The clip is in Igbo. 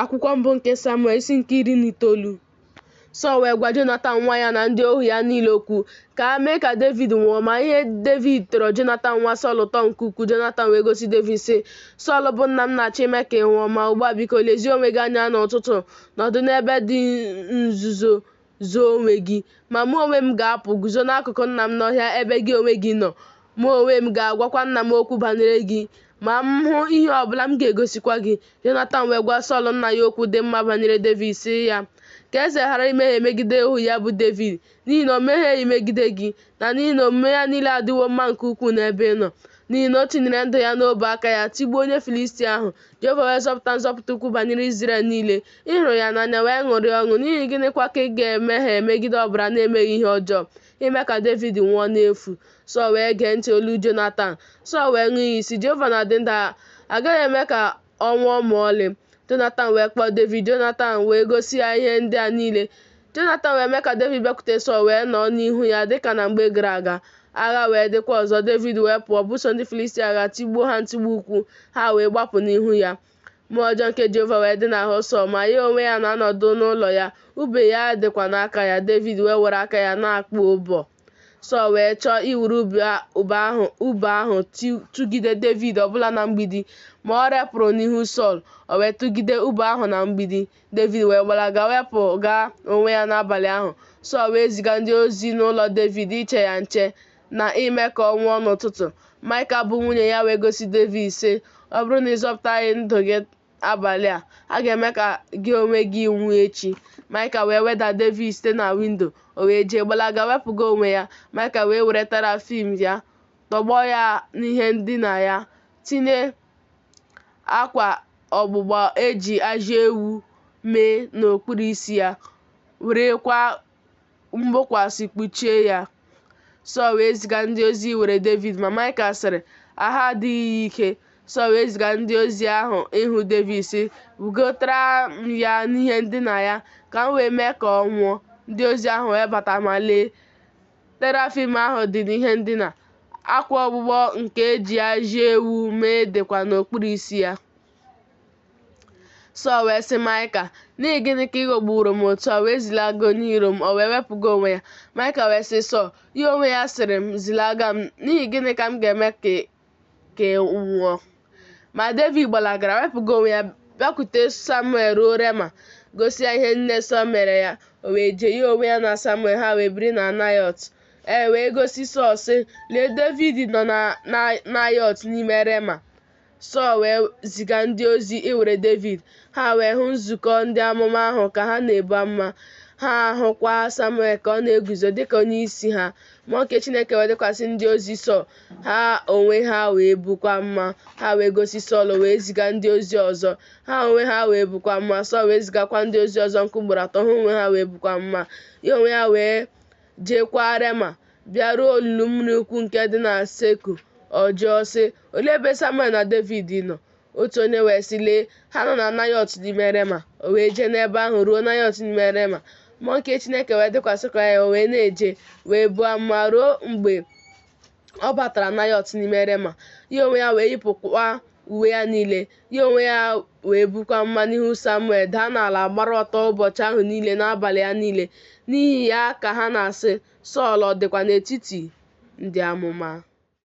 Akwụkwọ mbụ nke Samuel, isi nke 19. Sọl wee gwa Jonatan nwa ya na ndị ohu ya niile okwu, ka ha mee ka Devid nwụọ. Ma ihe Devid tọrọ Jonatan nwa Sọl ụtọ nke ukwuu. Jonatan wee gosi Devid, sị, Sọl bụ nna m na-achọ ime ka ị nwụọ. Ma ugbu a, biko, lezie onwe gị anya n'ụtụtụ, nọdụ n'ebe dị nzuzo zoo onwe gị. Ma mụ onwe m ga-apụ, guzo n'akụkụ nna m n'ọhịa ebe gị onwe gị nọ. Mụ onwe m ga-agwakwa nna m okwu banyere gị, ma m hụ ihe ọ bụla, m ga-egosikwa gị. Jonatan wee gwa Sọl nna ya okwu dị mma banyere Devid, sị ya, Ka eze ghara imehie megide ohu ya bụ Devid, n'ihi na o mehieghị megide gị, na n'ihi na omume ya niile adịwo mma nke ukwuu n'ebe ị nọ. N'ihi na o tinyere ndụ ya n'ọbụ aka ya, tigbuo onye Filistia ahụ, Jehova wee zọpụta nzọpụta ukwu banyere Izrel niile. Ị hụrụ ya n'anya wee ṅụrịa ọṅụ. N'ihi gịnịkwa ka ị ga-emehie megide ọbara na-emeghị ihe ọjọọ, ime ka Devid nwụọ n'efu? Sọl wee gee ntị olu Jonatan. Sọl wee ṅụọ iyi, sị, Jehova na-adị ndụ, agaghị eme ka ọ nwụọ ma ọlị. Jonatan wee kpọọ Devid, Jonatan wee gosi ya ihe ndị a niile. Jonatan wee mee ka Devid bịakwute Sọl wee nọọ n'ihu ya dịka na mgbe gara aga. Agha wee dịkwa ọzọ, Devid wee pụọ buso ndị Filistia agha, tigbuo ha ntigbu ukwu, ha wee gbapụ n'ihu ya. Mmụọ ọjọọ nke Jehova wee dị n'ahụ Sọl, ma ya onwe ya na-anọdụ n'ụlọ ya, ube ya dịkwa n'aka ya. Devid wee were aka ya na-akpọ ụbọ. Sọl wee chọọ iwere ube ahụ tụgide Devid ọbụla na mgbidi, ma ọ repụrụ n'ihu Sọl, o wee tụgide ube ahụ na mgbidi. Devid wee gbalaga wepụga onwe ya n'abalị ahụ. Sọl wee ziga ndị ozi n'ụlọ Devid iche ya nche na ime ka ọ nwụọ n'ụtụtụ. Maịkal bụ nwunye ya wee gosi Devid, sị, Ọ bụrụ na ị zọpụtaghị ndụ gị abalị a, a ga-eme ka gị onwe gị nwụọ echi. Maịkal wee weda Devid site na windo, o wee jee gbalaga wepụga onwe ya. Maịkal wee were terafim ya, tọgbọ ya n'ihe ndina ya, tinye akwa ọgbụgba e ji ajị ewu mee n'okpuru isi ya, werekwa mgbokwasị kpuchie ya. Sọl wee ziga ndị ozi iwere Devid, ma Maịkal sịrị, Ahụ adịghị ya ike. Sọl wee ziga ndị ozi ahụ ịhụ Devid, sị, Bugotara m ya n'ihe ndina ya, ka m wee mee ka ọ nwụọ. Ndị ozi ahụ wee bata, ma lee, terafim ahụ dị n'ihe ndina, akwa ọgbụgbọ nke e ji ajị ewu mee dịkwa n'okpuru isi ya. Sọl wee sị Maịkal, N'ihi gịnị ka ị ghọgbuworo m otu a, wee zilaga onye iro m, o wee wepụga onwe ya? Maịkal wee sị Sọl, Ya onwe ya sịrị m, Zilaga m, n'ihi gịnị ka m ga-eme ka ị nwụọ? Ma Devid gbalagara wepụga onwe ya, bịakwute Samuel ruo Rema, gosi ya ihe niile Sọl mere ya. O wee jee, ya onwe ya na Samuel, ha wee biri na Nayọt. E wee gosi Sọl, sị, Lee, Devid nọ na Nayọt n'ime Rema. Sọl wee ziga ndị ozi iwere Devid, ha wee hụ nzukọ ndị amụma ahụ ka ha na-ebu amụma, ha ahụkwa Samuel ka ọ na-eguzo dịka onyeisi ha. Mmụọ nke Chineke wee dịkwasị ndị ozi Sọl, ha onwe ha wee bukwa amụma. Ha wee gosi Sọl, o wee ziga ndị ozi ọzọ, ha onwe ha wee bukwa amụma. Sọl wee zigakwa ndị ozi ọzọ nke ugboro atọ, ha onwe ha wee bukwa amụma. Ya onwe ya wee jeekwa Rema, bịaruo olulu mmiri ukwu nke dị na Seku. Ọ jụọ sị, Olee ebe Samuel na Devid nọ? Otu onye wee sị, Lee, ha nọ na Nayọt n'ime Rema. O wee jee n'ebe ahụ ruo Nayọt n'ime Rema. Mmụọ nke Chineke wee dịkwasịkwa ya, o wee na-eje, wee buo amụma ruo mgbe ọ batara Nayọt n'ime Rema. Ya onwe ya wee yipụkwa uwe ya niile, ya onwe ya wee bukwa amụma n'ihu Samuel, daa n'ala gbara ọtọ ụbọchị ahụ niile na abalị ya niile. N'ihi ya ka ha na-asị, Sọl ọ dịkwa n'etiti ndị amụma?